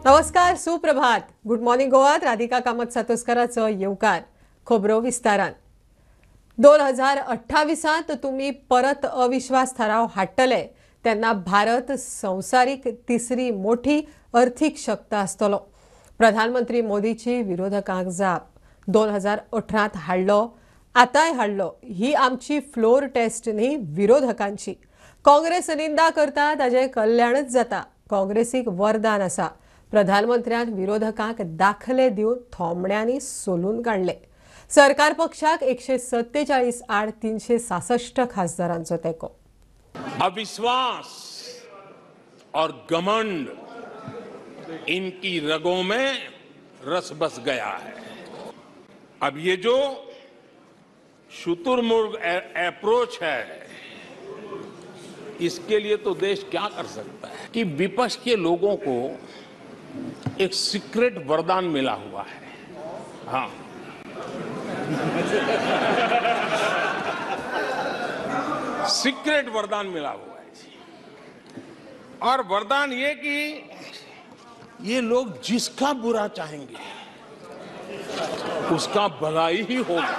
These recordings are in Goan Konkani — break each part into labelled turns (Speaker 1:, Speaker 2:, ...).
Speaker 1: नमस्कार, सुप्रभात. गुड मॉर्निंग गोवात राधिका कामत सातोस्कराचो येवकार. खबरो विस्तारान. 2028 तुमी परत अविश्वास थाराव हाडटले तेन्ना भारत संवसारीक तिसरी मोठी अर्थीक शक्त आसतलो. प्रधानमंत्री मोदीची विरोधकांक जाप. 2018 हाडलो, आतांय हाडलो. ही आमची फ्लोर टेस्ट न्ही, विरोधकांची. काँग्रेस निंदा करता ताजें कल्याणच जाता. काँग्रेसीक वरदान आसा. प्रधानमंत्र्यान विरोधकांक दाखले दिवन थोमण्यांनी सोलून काडले. सरकार पक्षाक 147 आड 366 खासदारांचो तेंको.
Speaker 2: अविश्वास और घमंड इनकी रगों में रस बस गया है. अब ये जो शुतुरमुर्ग अप्रोच है, इसके लिए तो देश क्या कर सकता है कि विपक्ष के लोगों को एक सीक्रेट वरदान मिला हुआ है. हाँ, सीक्रेट वरदान मिला हुआ है. और वरदान ये कि ये लोग जिसका बुरा चाहेंगे उसका भलाई ही होगा.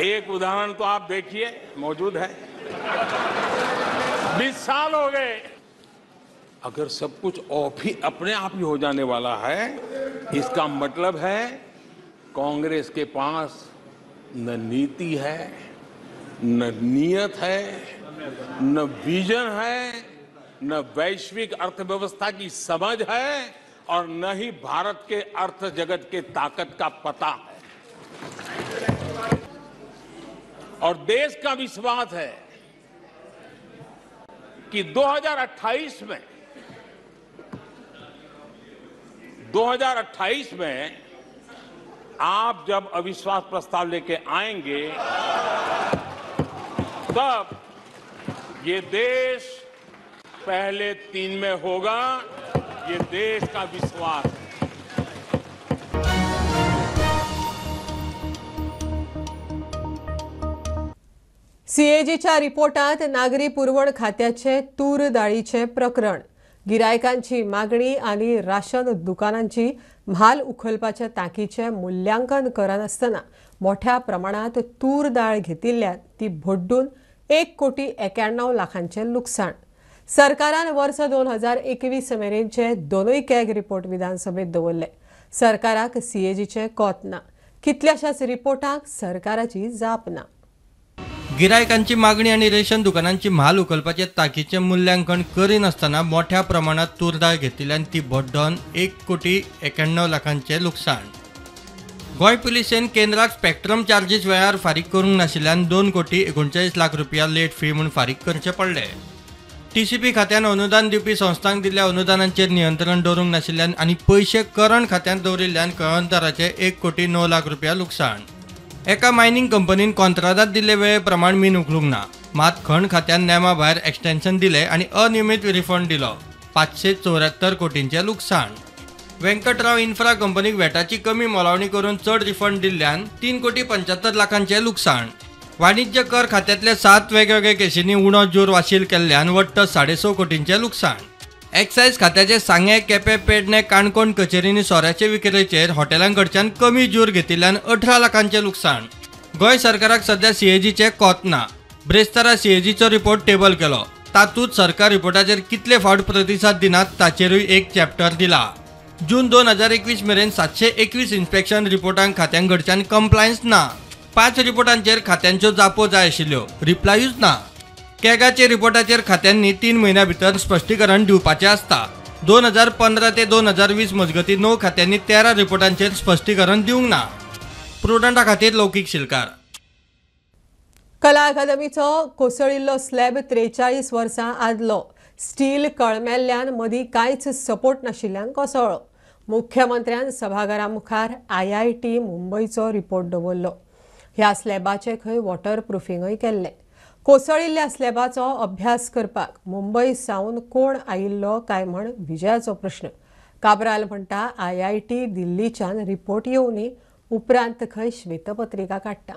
Speaker 2: एक उदाहरण तो आप देखिए, मौजूद है. 20 साल हो गए. अगर सब कुछ ऑफ ही अपने आप ही हो जाने वाला है, इसका मतलब है कांग्रेस के पास न नीति है, न नियत है, न विजन है, न वैश्विक अर्थव्यवस्था की समझ है और न ही भारत के अर्थ जगत के ताकत का पता है. और देश का विश्वास है कि 2028 में आप जब अविश्वास प्रस्ताव लेके आएंगे तब ये देश पहले 3 में होगा. ये देश का विश्वास है.
Speaker 1: सीएजीच्या रिपोर्टात नागरी पुरवण खात्याचे तूर दाळीचे प्रकरण, गिरायकांची मागणी आनी राशन दुकानांची म्हाल उखलपाच्या तांकीचे मूल्यांकन करनासतना मोठ्या प्रमाणात तूर दाळ घेतिल्ल्यान ती भोड्डून 1,91,00,000 लुकसाण. सरकारान वर्स 2021 मेरेनचे दोनूय कॅग रिपोर्ट विधानसभेत दवरले. सरकाराक सीएजीचे कोत ना. कितल्याशाच रिपोर्टांक सरकाराची जाप ना.
Speaker 3: गिरायकांची मागणी आनी रेशन दुकानांची म्हाल उखलपाचे तांकीचें मूल्यांकन करिनासतना मोठ्या प्रमाणात तूर दाळ घेतिल्ल्यान ती भड्डोवन 1,91,00,000 लुकसाण. गोंय पुलिसेन केंद्राक स्पेक्ट्रम चार्जीस वेळार फारीक करूंक नाशिल्ल्यान 2,39,00,000 रुपया लेट फी म्हूण फारीक करचे पडले. टीसीपी खात्यान अनुदान दिवपी संस्थांक दिल्ल्या अनुदानांचेर नियंत्रण दवरूंक नाशिल्ल्यान आनी पयशे करण खात्यांत दवरिल्ल्यान कळंतराचें 1,09,00,000 रुपया लुकसाण. एका मायनिंग कंपनीन कॉन्त्रादात दिल्ले वेळे प्रमाण मीन उखलूंक ना, मात खण खात्यान नेमा भायर एक्सटेन्शन दिले आनी अनियमीत रिफंड दिलो. 574 कोटींचें लुकसाण. वेंकटराव इन्फ्रा कंपनीक वेटाची कमी मोलावणी करून चड रिफंड दिल्ल्यान 3,75,00,000 लुकसाण. वाणिज्य कर खात्यांतल्या 7 वेगवेगळ्या केशींनी उणो ज्यूर वाशील केल्ल्यान वट्ट 6.5 कोटींचें लुकसाण. एक्सायज खात्याचे सांगें, केपें, पेडणे, काणकोण कचेरींनी सोऱ्याचे विक्रेचेर हॉटेलां कडच्यान कमी ज्यूर घेतिल्ल्यान 18 लाखांचें लुकसाण. गोंय सरकाराक सध्या सीएजीचें कोत ना. ब्रेस्तारा सीएजीचो रिपोर्ट टेबल केलो. तातूंत सरकार रिपोर्टाचेर कितले फावट प्रतिसाद दिनात ताचेरूय एक चॅप्टर दिला. जून 2021 मेरेन 721 इन्स्पेक्शन रिपोर्टांक खात्यां कडच्यान कंप्लायन्स ना. 5 रिपोर्टांचेर खात्यांच्यो जापो जाय आशिल्ल्यो, रिप्लायूच ना. कॅगाचे रिपोर्टाचेर खात्यांनी 3 म्हयन्या भितर स्पश्टीकरण दिवपाचें आसता. 2015 ते 2020 मजगतीं 9 खात्यांनी 13 रिपोर्टांचेर स्पश्टीकरण दिवंक ना. प्रुडंटा खातीर लौकीक शिलकार.
Speaker 1: कला अकादमीचो कोसळिल्लो स्लॅब 43 वर्सां आदलो. स्टील कळमेल्ल्यान मदीं कांयच सपोर्ट नाशिल्ल्यान कोसळ्ळो. मुख्यमंत्र्यान सभाघरा मुखार IIT मुंबयचो रिपोर्ट दवरलो. ह्या स्लॅबाचें खंय वॉटर प्रुफिंगय केल्लें. कोसळिल्ल्या स्लॅबाचो अभ्यास करपाक मुंबय सावन कोण आयिल्लो काय म्हण विजयाचो प्रश्न. काब्राल म्हणटा IIT दिल्लीच्यान रिपोर्ट येवनी उपरांत खंय श्वेतपत्रिका काडटा.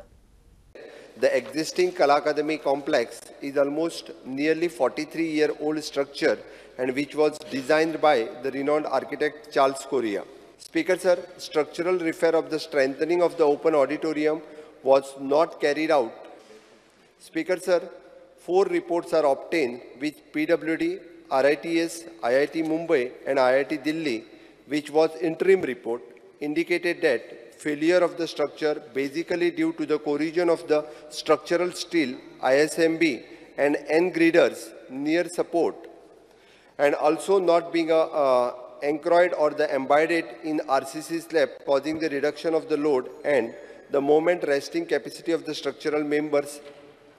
Speaker 4: The existing Kala Academy complex is almost nearly 43-year-old structure and which was designed by the renowned architect Charles Correa. Speaker sir, structural repair of the strengthening of the open auditorium was not carried out. Speaker sir, 4 reports are obtained with PWD, RITS, IIT Mumbai and IIT Delhi, which was interim report, indicated that failure of the structure basically due to the corrosion of the structural steel, ISMB and N girders near support, and also not being anchored or the embedded in RCC slab, causing the reduction of the load and the moment resting capacity of the structural members.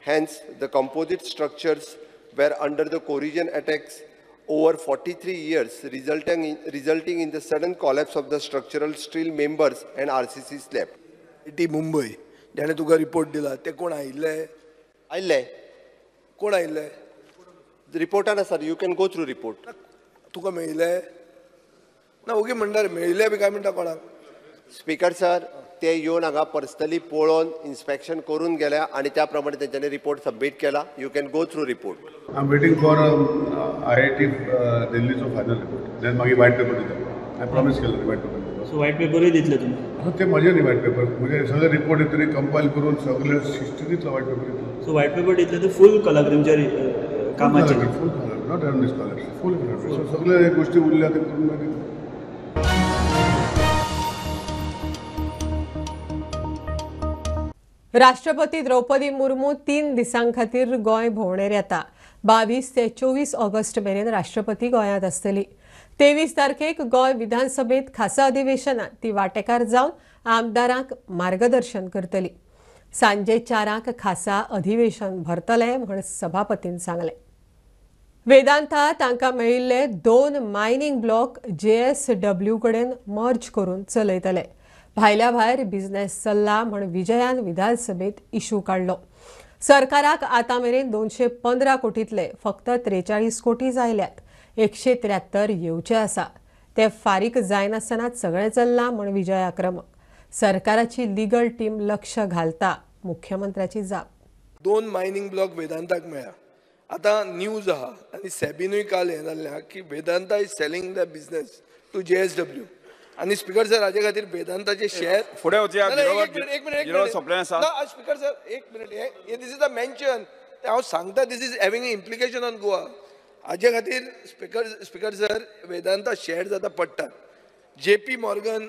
Speaker 4: Hence, the composite structures were under the corrosion attacks over 43 years, resulting in the sudden collapse of the structural steel members and RCC slab.
Speaker 5: IIT Mumbai ज्याने तुका रिपोर्ट दिला ते कोण आयिल्ले?
Speaker 4: आयिल्ले.
Speaker 5: कोण आयिल्ले?
Speaker 4: रिपोर्टान आसा, you can go through report.
Speaker 5: तुका मेळिल्ले ना? ओगी म्हणटा मेळिल्ले बी काय म्हणटा कोणाक?
Speaker 4: स्पीकर सर, ते येवन हांगा पर्सनली पळोवन इन्स्पेक्शन करून गेल्या आनी त्या प्रमाणे तेंच्यांनी रिपोर्ट सबमीट केला. You can go through report.
Speaker 6: I am waiting for IIT दिल्लीचो final report, then मागीर व्हायट पेपर दिता. हांवें प्रॉमीस केल्लो व्हायट पेपर दिता.
Speaker 7: सो व्हायट पेपरूय दितले तुमी?
Speaker 6: ते म्हजे न्ही व्हायट पेपर, म्हणजे सगळे रिपोर्ट येतरी कंपायल करून सगळे सिस्टी दितलो व्हायट पेपर दितलो.
Speaker 7: सो व्हायट पेपर दितले तर फूल कलाकृतींच्या कामाचेर?
Speaker 6: फूल, not only scholarship, full. सगळे गोष्टी उरल्या ते करून मागीर.
Speaker 1: राष्ट्रपती द्रौपदी मुर्मू 3 दिसां खातीर गोंय भोंवडेर येता. 22 ते 24 ऑगस्ट मेरेन राष्ट्रपती गोंयांत आसतली. 23 तारखेक गोंय विधानसभेत खासा अधिवेशनात ती वांटेकार जावन आमदारांक मार्गदर्शन करतली. सांजे 4 खासा अधिवेशन भरतले म्हण सभापतीन सांगलें. वेदांता तांकां मेळिल्ले 2 मायनिंग ब्लॉक JSW कडेन मर्ज करून चलयतले. भायल्या भायर बिझनेस चल्ला म्हण विजयान विधानसभेत इशू काडलो. सरकाराक आतां मेरेन 215 कोटींतले फक्त 43 कोटी जायल्यात, 173 येवचे आसा. ते फारीक जायनासतना सगळें चल्लां म्हण विजय आक्रमक. सरकाराची लिगल टीम लक्ष घालता, मुख्यमंत्र्याची जाप.
Speaker 5: 2 मायनिंग ब्लॉक वेदांताक मेळ्ळा. आतां न्यूज आहा आनी सेबीनूय काल हें जाल्लें आहा की Vedanta is selling the business to JSW. आनी स्पीकर सर, हाजे खातीर वेदांताचे शेअर
Speaker 8: फुडें वचया.
Speaker 5: एक मिनिट, स्पीकर सर एक मिनिट, हे this is a mention, हांव सांगता this is having implication on Goa. हाजे खातीर स्पीकर सर, वेदांता शेअर आतां पडटात. JP Morgan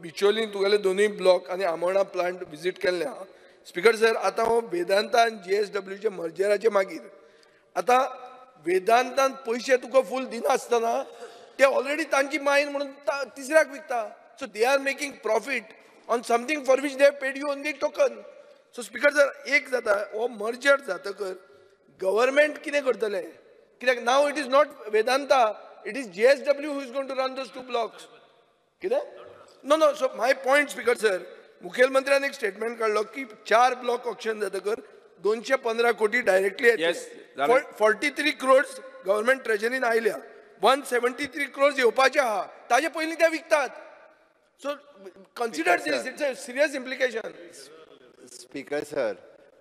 Speaker 5: बिचोलीन तुगेले 2 ब्लॉक आनी आमोणा प्लांट विजीट केल्ले आहा. स्पीकर सर, आतां हो वेदांता आनी JSWचे मर्जराचे मागीर आतां वेदांतान पयशे तुका फूल दिनासतना ते ऑलरेडी तांची मायन म्हणून तिसऱ्याक विकता. So they are making profit on something for which they paid you only token. So speaker sir, एक जाता हो मर्जर जातकर गव्हर्मेंट कितें करतलें? कित्याक now it is not Vedanta, it is JSW who is going to run those 2 blocks. कितें? No no. So my point speaker sir, मुखेलमंत्र्यान एक स्टेटमेंट काडलो की 4 ब्लॉक ऑक्शन जातकर 215 कोटी डायरेक्टली येतले. 43 क्रोर्स गव्हर्मेंट ट्रेजरीन आयल्या, 173 क्रोर्स येवपाचे आहा, ताजे पयलीं ते विकतात. So consider this, it's a serious implication.
Speaker 4: Speaker sir,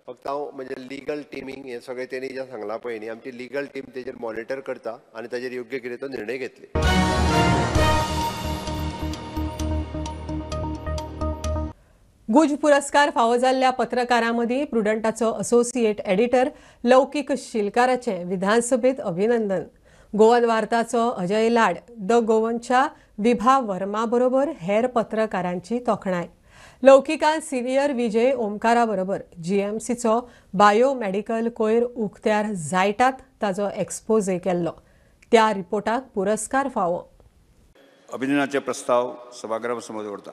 Speaker 4: फक्त हांव म्हणजे लिगल टिमींग हें सगळें तेणी जें सांगलां पळय न्ही, आमची लिगल टीम तेजेर मॉनिटर करता आनी ताजेर योग्य कितें तो निर्णय घेतले.
Speaker 1: गुज पुरस्कार फावो जाल्ल्या पत्रकारां मदीं प्रुडंटाचो असोसिएट एडिटर लौकीक शिलकाराचें विधानसभेत अभिनंदन. गोवन वार्ताचो अजय लाड, the गोवनच्या विभा वर्मा बरोबर हेर पत्रकारांची तोखणाय. लौकिकान सिनियर विजय ओमकारा बरोबर जीएमसीचो बायोमेडिकल कोयर उक्त्यार जायटात ताजो एक्सपोजे केल्लो. त्या रिपोर्टाक पुरस्कार फावो.
Speaker 8: अभिनंदनाचे प्रस्ताव सभागृहा समोर दवरता.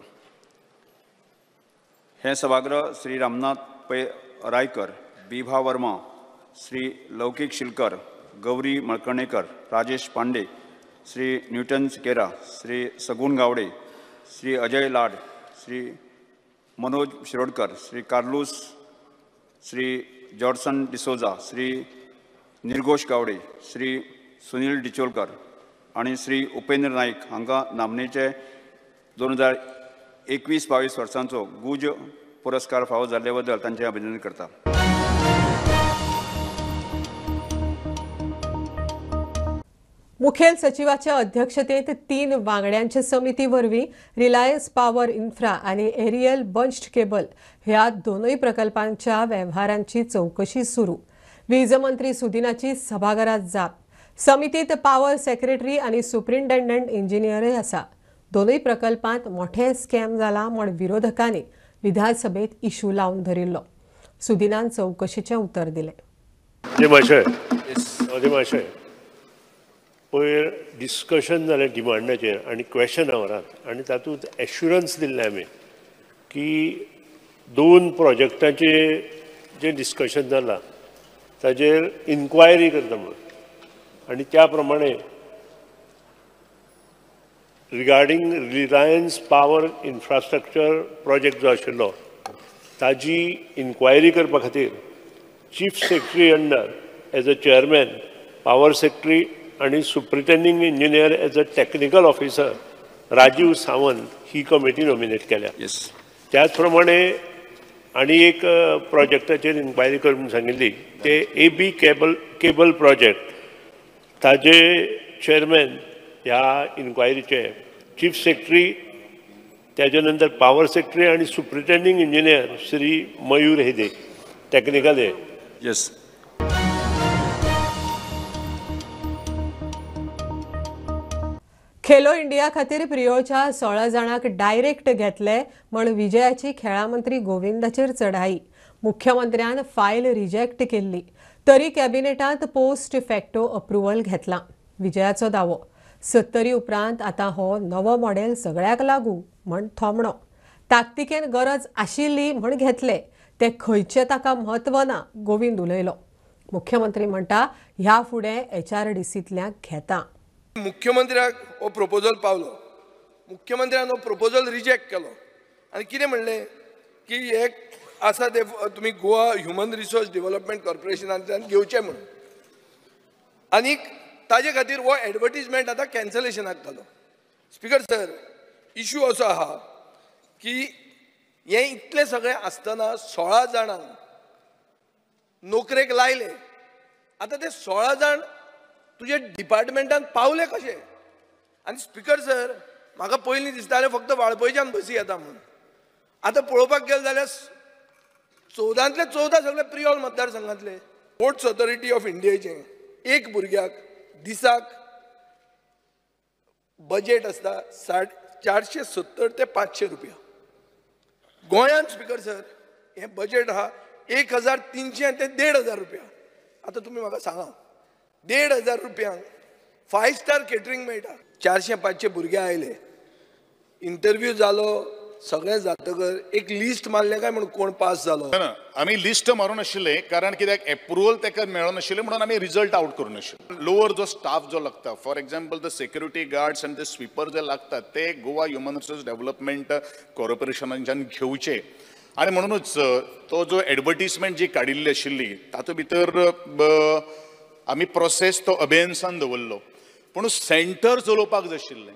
Speaker 8: हे सभागृह श्री रामनाथ पै रायकर, विभा वर्मा, श्री लौकिक शिलकर, गौरी मळकर्णेकर, राजेश पांडे, श्री न्यूटन सिकेरा, श्री सगुण गावडे, श्री अजय लाड, श्री मनोज शिरोडकर, श्री कार्लूस, श्री जॉर्सन डिसोजा, श्री निर्गोश गावडे, श्री सुनील डिचोलकर आनी श्री उपेंद्र नाईक हांकां नामनेचे 2021-22 वर्सांचो गुज पुरस्कार फावो जाल्ले बद्दल तांचें अभिनंदन करता.
Speaker 1: मुखेल सचिवाच्या अध्यक्षतेत 3 वांगड्यांचे समिती वरवीं रिलायन्स पॉवर इन्फ्रा आनी एरियल बंच्ड केबल ह्या दोनूय प्रकल्पांच्या वेव्हारांची चवकशी सुरू. वीज मंत्री सुदिनाची सभाघरात जाप. समितीत पॉवर सेक्रेटरी आनी सुप्रिंटेंडंट इंजिनियरय आसा. दोनूय प्रकल्पांत मोठे स्कॅम जाला म्हूण विरोधकांनी विधानसभेत इशू लावन धरिल्लो. सुदिनान चवकशीचें उतर दिलें.
Speaker 9: पयर डिस्कशन जालें डिमांडाचेर आनी क्वेश्चन आवरांत आनी तातूंत एश्युरन्स दिल्लें आमी की 2 प्रोजेक्टांचे जें डिस्कशन जालां ताजेर इन्क्वायरी करता म्हणून आनी त्या प्रमाणे regarding Reliance power infrastructure project जो आशिल्लो ताजी इन्क्वायरी करपा खातीर chief secretary under as a chairman, power secretary आनी superintending engineer as a technical officer Rajiv Sawant he committee nominate केल्या. त्याच प्रमाणे आनी एक प्रोजेक्टाचेर इन्क्वायरी कर म्हूण सांगिल्ली ते ए बी केबल प्रोजेक्ट ताजे चेअरमॅन ह्या इन्क्वायरीचे चीफ सेक्रेटरी, त्याच्या नंतर पॉवर सेक्रेटरी आनी superintending engineer Shri Mayur Hede technical हे.
Speaker 8: येस.
Speaker 1: खेलो इंडिया खातीर प्रियोळच्या 16 जाणांक डायरेक्ट घेतले म्हण विजयाची खेळां मंत्री गोविंदाचेर चढाई. मुख्यमंत्र्यान फायल रिजेक्ट केल्ली तरी कॅबिनेटांत पोस्ट फॅक्टो अप्रुव्हल घेतला. विजयाचो दावो 70 उपरांत आतां हो नवो मॉडेल सगळ्याक लागू म्हण थोमणो. ताकतिकेन गरज आशिल्ली म्हण घेतले ते खंयचे ताका म्हत्व ना, गोविंद उलयलो. मुख्यमंत्री म्हणटा ह्या फुडें एचआरडीसींतल्यान घेता.
Speaker 5: मुख्यमंत्र्याक हो प्रपोजल पावलो, मुख्यमंत्र्यान हो प्रपोजल रिजेक्ट केलो आनी कितें म्हणलें की हे आसा ते तुमी गोवा ह्युमन रिसोर्स डेव्हलपमेंट कॉर्पोरेशनांतल्यान घेवचें म्हणून आनी ताजे खातीर हो एडवर्टीजमेंट आतां कॅन्सलेशनाक घालो. स्पीकर सर, इशू असो आहा की हें इतलें सगळें आसतना 16 जाणांक नोकरेक लायले. आतां ते 16 जाण तुजे डिपार्टमेंटान पावले कशे? आनी स्पीकर सर, म्हाका पयलीं दिसतालें फक्त वाळपयच्यान बसी येता म्हणून. आतां पळोवपाक गेलें जाल्यार 14 14 सगळे प्रियोळ मतदारसंघांतले. पोर्ट्स ऑथॉरिटी ऑफ इंडियाचें एक भुरग्याक दिसाक बजेट आसता 470 ते 500 रुपया. गोंयांत स्पीकर सर हें बजेट आहा 1300 ते 1500 रुपया. आतां तुमी म्हाका सांगा, 1500 रुपयांक 5 स्टार केटरिंग मेळटा. 400-500 भुरगे आयले, इंटरव्यू जालो, सगळें जातकर एक लिस्ट मारलें काय म्हणून कोण पास जालो
Speaker 10: ना. आमी लिस्ट मारून आशिल्ले कारण कित्याक एप्रुवल ताका मेळनाशिल्लें म्हणून आमी रिजल्ट आउट करून आशिल्ले. लोअर जो स्टाफ जो लागता, for example the security guards आनी the sweeper जे लागतात ते गोवा ह्युमन रिसोर्स डेव्हलपमेंट कॉर्पोरेशनाच्यान घेवचे आनी म्हणूनच तो जो एडवर्टीजमेंट जी काडिल्ली आशिल्ली तातूंत भितर आमी प्रोसेस तो अबेन्सान दवरलो, पूण सेंटर चलोवपाक जाय आशिल्लें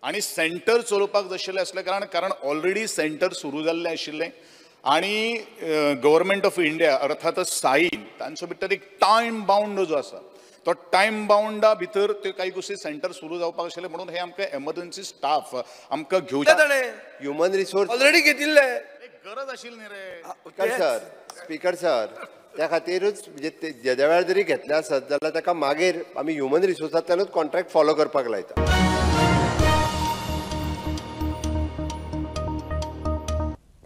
Speaker 10: आनी सेंटर चलोवपाक जाय आशिल्लें आसल्या कारण कारण ऑलरेडी सेंटर सुरू जाल्लें आशिल्लें आनी गव्हर्मेंट ऑफ इंडिया अर्थातच साईन तांचो भितर एक टायम बावंड जो आसा तो टायम बावंडा भितर त्यो काही गोश्टी सेंटर सुरू जावपाक आशिल्लें म्हणून हे आमकां एमर्जन्सी स्टाफ आमकां घेवचें.
Speaker 4: ह्युमन रिसोर्स
Speaker 5: ऑलरेडी घेतिल्ले
Speaker 10: गरज आशिल्ली न्ही रे.
Speaker 4: स्पीकर सर, स्पीकर सर, त्या खातीरूच म्हणजे जेद्या वेळार जरी घेतले आसत जाल्यार ताका मागीर आमी ह्युमन रिसोर्सांतल्यानूच कॉन्ट्रॅक्ट फॉलो करपाक लायता.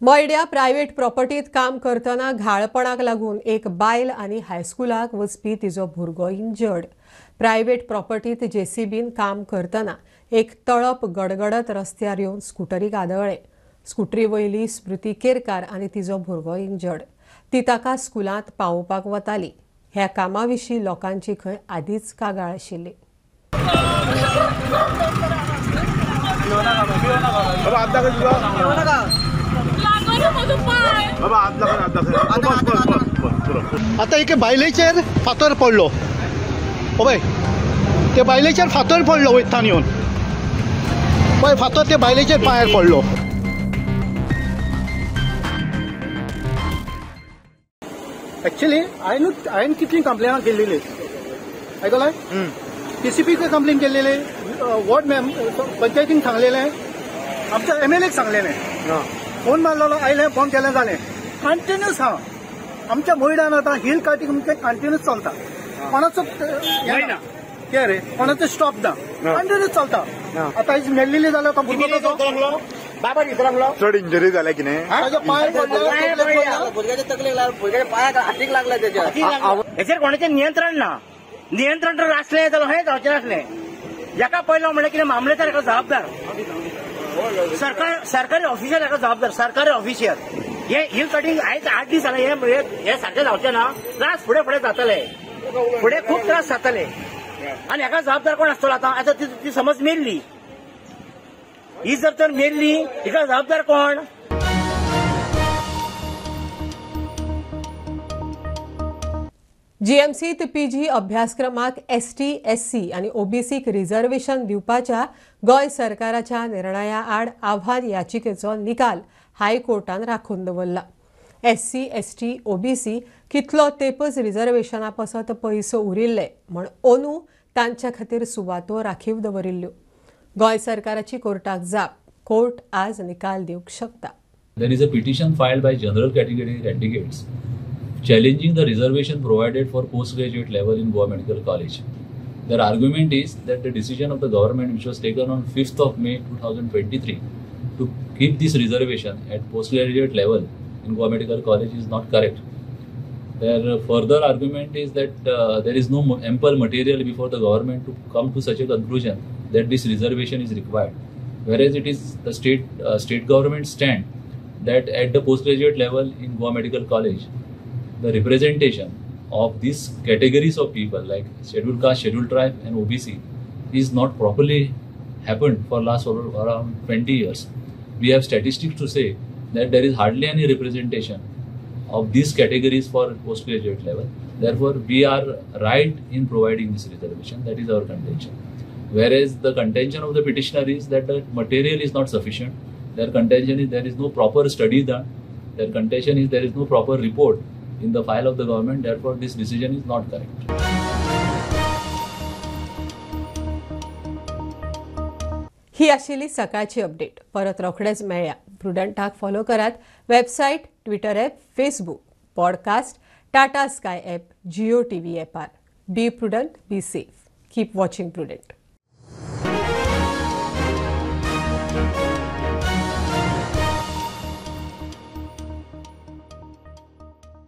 Speaker 1: मयड्या प्रायव्हेट प्रॉपर्टीत काम करतना घाळपणाक लागून एक बायल आनी हायस्कुलाक वचपी तिजो भुरगो इंजर्ड. प्रायव्हेट प्रॉपर्टीत जेसीबीन काम करतना एक तळप गडगडत रस्त्यार येवन स्कुटरीक आदळ्ळें. स्कुटरी वयली स्मृती केरकार आनी तिजो भुरगो इंजर्ड. ती ताका स्कुलांत पावोवपाक वताली. ह्या कामा विशीं लोकांची खंय आदींच कागाळ आशिल्ली.
Speaker 11: आतां एके बायलेचेर फातर पडलो, पळय ते बायलेचेर फातर पडलो वयतान येवन, पळय फातर ते बायलेचेर पांयार पडलो. एक्चुअली हांवें कितली कंप्लेनां केल्लेली आयकलाय, टीसीपीक कंप्लेन केल्लेली, वॉर्ड मॅम पंचायतीन सांगलेलें, आमच्या एमएलएक सांगलेलें, फोन मारलेलो आयलें, फोन केलें जालें, कंटिन्यूस हा आमच्या मोयडान आतां हिल कार्टिंग म्हणजे कंटिन्यूस चलता, कोणाचो कितें रे कोणाचो स्टॉप ना, कंटिन्यूस चलता. आतां मेल्लेली जाल्यार तो भुरगो
Speaker 12: बाबा भितर चड इंजरी जाल्या की न्ही,
Speaker 11: पांय पडला,
Speaker 12: भुरग्याच्या तकलेक लागला, भुरग्याच्या पांयाक हातीक लागला त्याच्या.
Speaker 13: हेचेर कोणाचें नियंत्रण ना, नियंत्रण जर आसलें जाल्यार हें जावचें नासलें. हेका पयलो म्हणल्यार कितें मामलेदार हेका जबाबदार, सरकारी ऑफिसर हेका जबाबदार, सरकारी ऑफिसर. हे हिल कटिंग आयज 8 दीस जाले, हे सारकें जावचें ना, त्रास फुडें फुडें जातले, फुडें खूब त्रास जातले. आनी हेका जबाबदार कोण आसतलो आतां? आतां ती समज मेल्ली, ही जर तर मेल्ली, हिका जबाबदार कोण?
Speaker 1: जीएमसीत पीजी अभ्यासक्रमाक एसटी, एससी आनी ओबीसीक रिझर्वेशन दिवपाच्या गोंय सरकाराच्या निर्णया आड आव्हान याचिकेचो निकाल हायकोर्टान राखून दवरला. एससी, एसटी, ओबीसी कितलो तेपच रिझर्वेशना पासत पयसो उरिल्ले म्हण ओनू तांच्या खातीर सुवातो राखीव दवरिल्ल्यो. गोंय सरकाराची कोर्टाक जाप, कोर्ट आज निकाल दिवंक शकता.
Speaker 14: There is a petition filed by general category candidates challenging the reservation provided for postgraduate level in Goa Medical College. Their argument is that the decision of the government, which was taken on 5th of May 2023 to keep this reservation at postgraduate level in Goa Medical College is not correct. Their further argument is that there is no ample material before the government to come to such a conclusion that this reservation is required. Whereas it is the state government stand that at the postgraduate level in Goa Medical College, the representation of these categories of people like scheduled caste, scheduled tribe and OBC is not properly happened for last around 20 years. We have statistics to say that there is hardly any representation of these categories for postgraduate level. Therefore, we are right in providing this reservation. That is our contention. Whereas the contention of the petitioner is that the material is not sufficient. Their contention is there is no proper study done. Their contention is there is no proper report in the file of the government. Therefore, this decision is not correct.
Speaker 1: ही आशिल्ली सकाळची अपडेट. परत रोखडेच मेळया. प्रुडंटाक फॉलो करात website, Twitter app, Facebook, podcast, Tata Sky app, Jio TV ॲपार. Be prudent, be safe, keep watching Prudent.